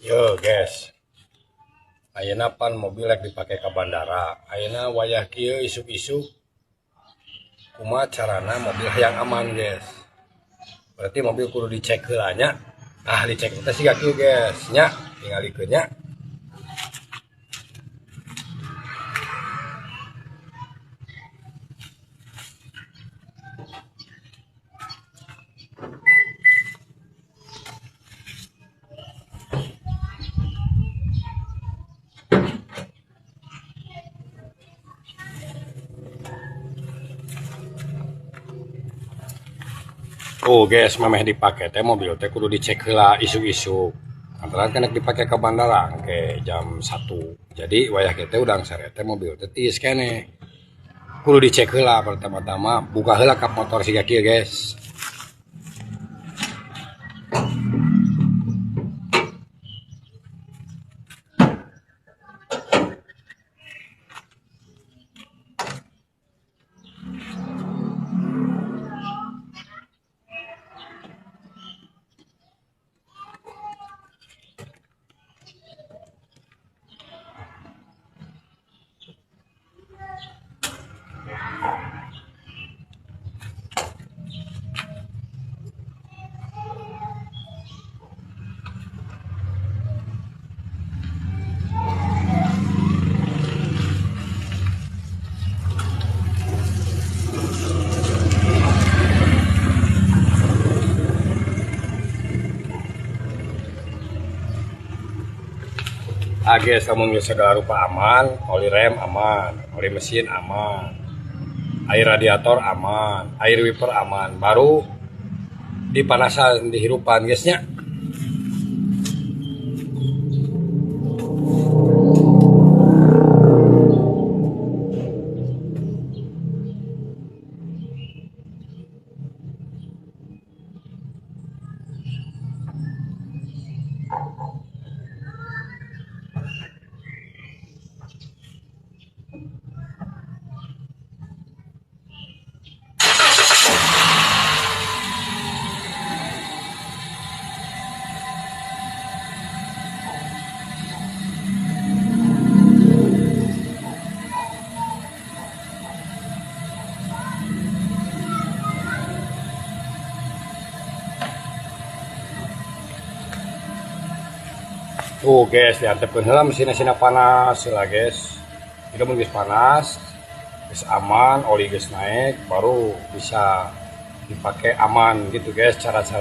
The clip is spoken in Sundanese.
Yo guys, ayeuna pan mobil rek dipake ka bandara. Ayeuna wayah kieu isuk-isuk kumaha carana mobil hayang aman guys. Berarti mobil kudu dicek heula nya. Ah dicek teh siga kieu guys nya, tingalikeun nya. Oh guys, memeh dipake teh mobil teh kudu dicek heula isuk-isuk. Lantaran kan rek dipake ke bandara engke jam 1. Jadi wayah kieu teh udang sare teh mobil teh tiis keneh. Kudu dicek heula pertama-tama, buka heula kap motor siga kieu guys. Ah guys, lamun geus segala rupa aman, oli rem aman, oli mesin aman, air radiator aman, air wiper aman, baru dipanasan dihirupan guys nya. Tuh guys, diantepkeun heula mesinna panas heula guys. Jadi mun geus panas, geus aman, oli geus naik, baru bisa dipakai aman gitu guys cara-cara.